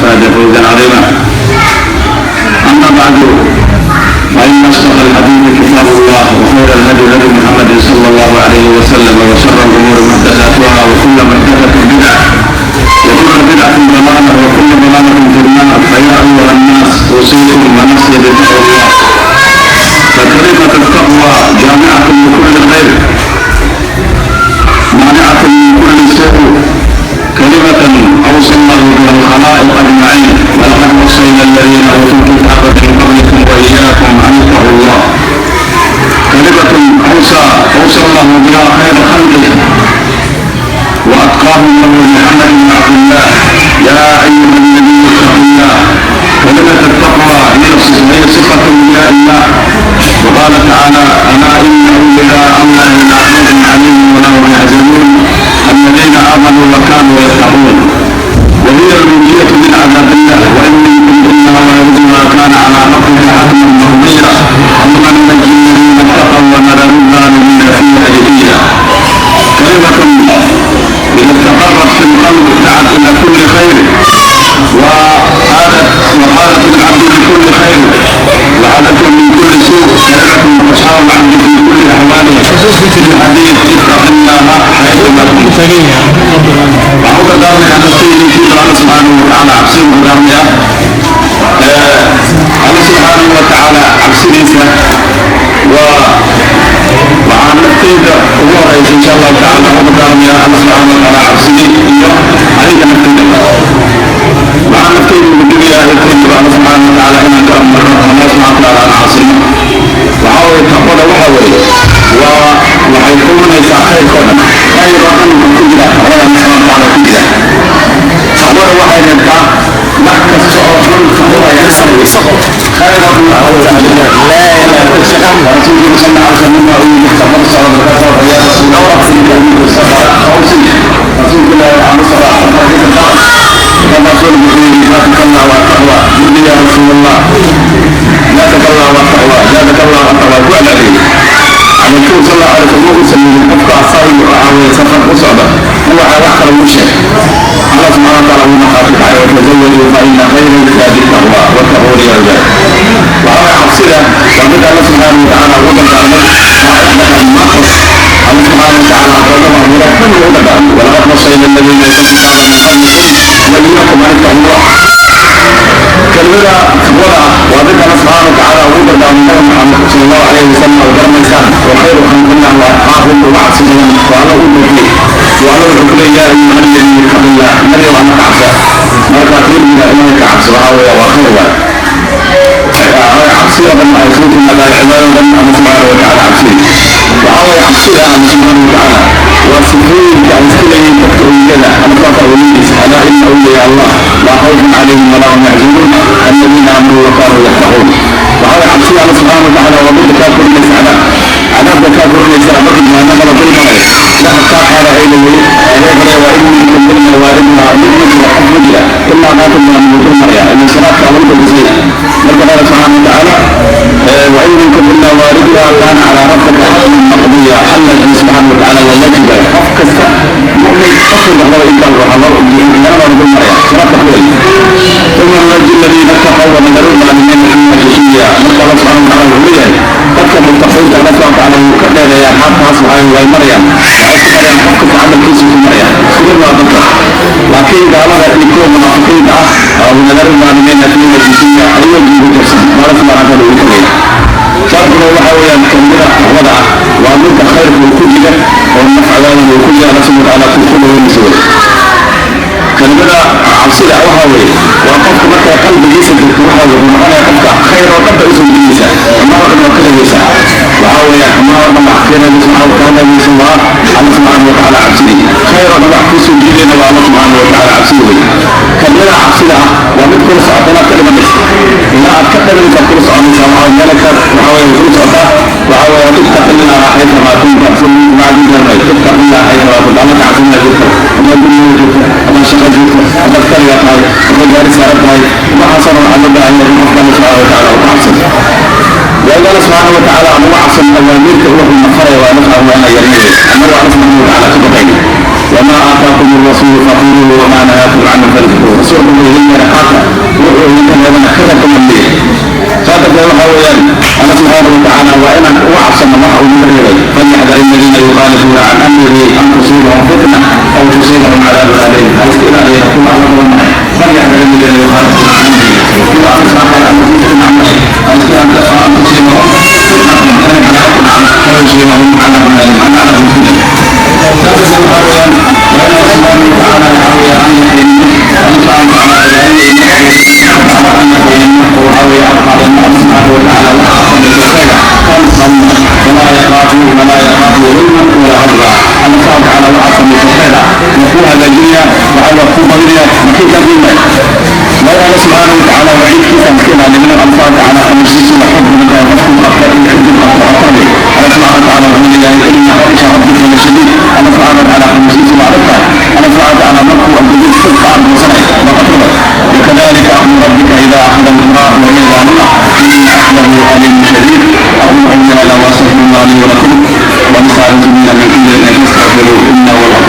فاز فوزا عظيما. أما بعد، فإن أصدق الحديث كتاب الله، وخير الهدي هدي محمد صلى الله عليه وسلم، وشر الأمور محدثاتها، وكل محدثة بدعة، وكل بدعة ضلالة، وكل ضلالة في النار. فيا أيها الناس، أوصيكم ونفسي بتقوى الله، فكلمة التقوى جامعة لكل خير، مانعة من كل سوء، كلمة أوصى الله بها الخلائق أجمعين: ولقد وصينا الذين أوتوا الكتاب من قبلكم وإياكم أن اتقوا الله. كلمة أوصى الله بها خير خلقه وأتقاهم له، محمد بن عبد الله: يا أيها النبي اتق الله. كلمة التقوى هي صفة أولياء الله، وقال تعالى: ألا إن أولياء الله لا خوف عليهم ولا هم يحزنون الذين آمنوا وكانوا يتقون. وهي المنجية من عذاب الله، وإن منكم إلا واردها كان على ربك حتما مقضيا. ثم ننجي الذين اتقوا ونذر الظالمين فيها جثيا. كلمة إذا استقرت في القلب دعت إلى كل خير، وقالت العبد لكل خير، وعادته من كل سوء. كلمة تصحاب العبد في كل أحواله. في الحديث: اتق الله حيثما كنت. Waxaan u dardaarmayaa naftayda iyo Alla subxaanahu watacaala cabsi u dardaarmayaa. Alla subxaanahu watacaala cabsidiisa waa waxaan naftayda ugu horeysa insha Allahu tacala. Waxaan u dardaarmayaa Alla subxaanahu watacaala cabsidii iyo aniga naftayda. Waxaan naftayda ugu digayaa ehelkayga Alla subxaanahu watacaala inaan ka marno Allah subxaanahu watacaala aan caasino. Waxaa weeye taqwada waxa weeye waa waxay kulminaysaa khayrka oo dhan. Khayr oo dhan wuxuu ku jira taqwada Alla subxaanahu watacaala ku jira. Taqwada waxay reebtaa wax kasta oo xun. Taqwada ayaa saraysa khayr oo dhan. Rasuulkeena sal alla alay slam uu yidhi safar socda, markaas yaa rasuul Allah, awsi rasuulka Ilaahi, waxaan u socdaa safar ka dardaar. Rasuulku wuxuu yidhi: زادك الله والتقوى. قل يا رسول الله، زادك الله والتقوى، زادك الله والتقوى. Ku celceliyey. Rasuul sal alla alay slam uu sameeyey qofka asaga waxaa weeye safar u socda waxa wax kale uu sheegay. Allah subxana wa taala uu markhaati kacay: وتزودوا فإن خير الزاد التقوى واتقون يا رجال. Waxaa waye cabsida waa mid Alla subxaana wa tacaala ugu dardaarmay dhammaantood. Alla subxaana wa tacaala adoomada abuura dhan ugu dardaarmay: ولقد وصينا الذين أوتوا الكتاب من قبلكم وإياكم أن اتقوا الله. Kelmada taqwada waa mid Alla subxaana wa tacaala ugu dardaarmay Nabi Maxamed sala Allahu calayhi wasalam oo garanaysaan oo خير خلق الله وأتقاهم, uga cabsi badan oo Alla u doortay. Oo Alla wuxuu ku leeyahay: يا أيها النبي اتق الله. Nabi, waa ka cabsa. Marka qiimiga Ilaahay ka cabso waxaa weeye waa khayr waay. Cabsi oo dhan ay soo timaadaa cibaadada dhan Alla subxaana wa tacaala cabsida. Waxaa weeye cabsida Alla subxaana wa tacaala waa sifooyinka ay iska leeyihiin dadka awliyada. Alla saasa awliyadiisa: ألا إن أولياء الله لا خوف عليهم ولا هم يحزنون الذين آمنوا وكانوا يتقون. Waxaa weeye cabsida Alla subxaana wa tacaala waa midda kaa korinaysa cadaab, cadaabka kaa korinaysa marka jahannama la dul marayo ilaha kaa qaada ayla weli adeeqale. وإن منكم إلا واردها. Mid ma jira, qof ma jira ilaa qaatil baa lagu dul maraya ila siraadka lagu dulbisaya. Marka qaala subxaana wa tacaala: وإن منكم إلا واردها كان على ربك حتما مقضيا. Xalla subxaana wa tacaala waa waajibaya qof kasta mu'min qofka dhaqdaba intaan waxaa loo jahannama lagu dul maraya siraadka ku weli. ثم ننجي الذين اتقوا ونذر الظالمين فيها جثيا. Marka Alla subxaana wa tacaala wuxuu leeyahay dadka muttaqiinta Alla subxaana wa tacaala wuu ka dheereeyaa xaqaas. Waxay way marayaan, waxay ku marayaan qof kasta camalkiisa ku marayaan, isku mid waa dadka. Laakiin gaalada iyo kuwa munaafiqiinta ah, ونذر الظالمين فيها جثيا, ayagoo jiigu jirsan Alla subxaana wa tacaala uu tagaya. Sababtuna waxa weeyaan kelmada taqwada ah waa midda khayrka uu ku jira oo nafcadaada uu ku jira, Alla subxaana wa tacaala ku dhaweynaysa wey. Kelimada cabsida waxa weeye waa qofka markay qalbigiisa jirto waxa wuxuu noqonaya qofka khayr oo dhan bay usoo jiidaysaa, xumaan oo dhan waa ka reebaysaa. Waxaa weeyaan xumaan oo dhan wax keenaysa waxa keenaysa waa Alla subxaana wa tacaala cabsidii. Khayr oo dhan wax kusoo jiidayna waa Alla subxaana wa tacaala cabsida wey. Kelimada cabsida ah waa mid kula socota inaad ka dhimanaysa, ilaa aad ka dhimanaysa kula soconaysa. Waxaa meelka waxa weeye kula socotaa waxa weeye اتق الله حيثما كنت. اتق الله حيثما كنت. Alla ka cabsinaa jirta haddaad guriga joogta, haddaad shaqo joogto, haddaad kaliga tahay, haddaad gaari saaran tahay, waxaasoo dhan waxaa loo baahan yahay in qofka Alla subxaana wa tacaala uu ka cabsado. Waa in Alla subxaana wa tacaala aan uga cabsano awaamirta wuxuu nafaraya waa nafca waa inaan yarnay annagu Alla subxaana wa tacaala ka baqayna. وما آتاكم الرسول فخذوه وما نهاكم عنه فانتهوا. Rasuulku wuxuu idin yeeray qaata. Qaata wuxuu idinka reebana kaga tamandiya. Saa darteed waxa weeyaan Alla subxaana watacaala waa inaan uga cabsano waxa uu naga reebay. Falyaxdar aladiina yukhaalifuuna can amrihi an tusiibahum fitna aw tusiibahum cadaabun aliim. Ha iska ilaaliya kuwa Alla badan. Falyaxdar aladiina yukhaalifuuna can amrihi, kuwa Alla subxaana watacaala amarkiisa ku nacmay, ha iska an tusiibahum fitnatun, inay cadaab ku dhacdo, aw yusiibahum cadaabun aliim, ama cadaabun fitna. Saa darteed waxa weeyaan waa in Alla subxaana watacaala waxa weeye aan yaqiinino Alla subxaana watacaala cibaadada aan yaqiinino, oo waxa weeye aan qaadano Alla subxaana watacaala waxa samayso isaga kan walaa yakaafu walaa yakaafu dhulman walaa hadra. Alla subxaana watacaala waxa samayso khayra waa kuu hagaajinaya, waxa waa kuu badinaya, makii kaa duumaya. Waa in Alla subxaana watacaala waciidkiisa aan iska ilaalino. Alla subxaana watacaala amarkiisu waa xog badan tahay, qofku qabta in ciddu qabto xaqabe. Alla subxaana watacaala wuxuu leeyahay ina batsha rabbika lashadiid. Alla subxaana watacaala amarkiisu waa adag tahay. Alla subxaana watacaala markuu adduunyada ka aamusanay waa qatrada. Wakadalika akhdu rabbika ida akhada alqura wahiya zaalima ina akhdahu aliimun shadiid. Aqulu qawli hada waastagfiru llah li walakum walisaa'ir almuslimiina min kulli dhanbin fastaghfiruuhu innahu huwa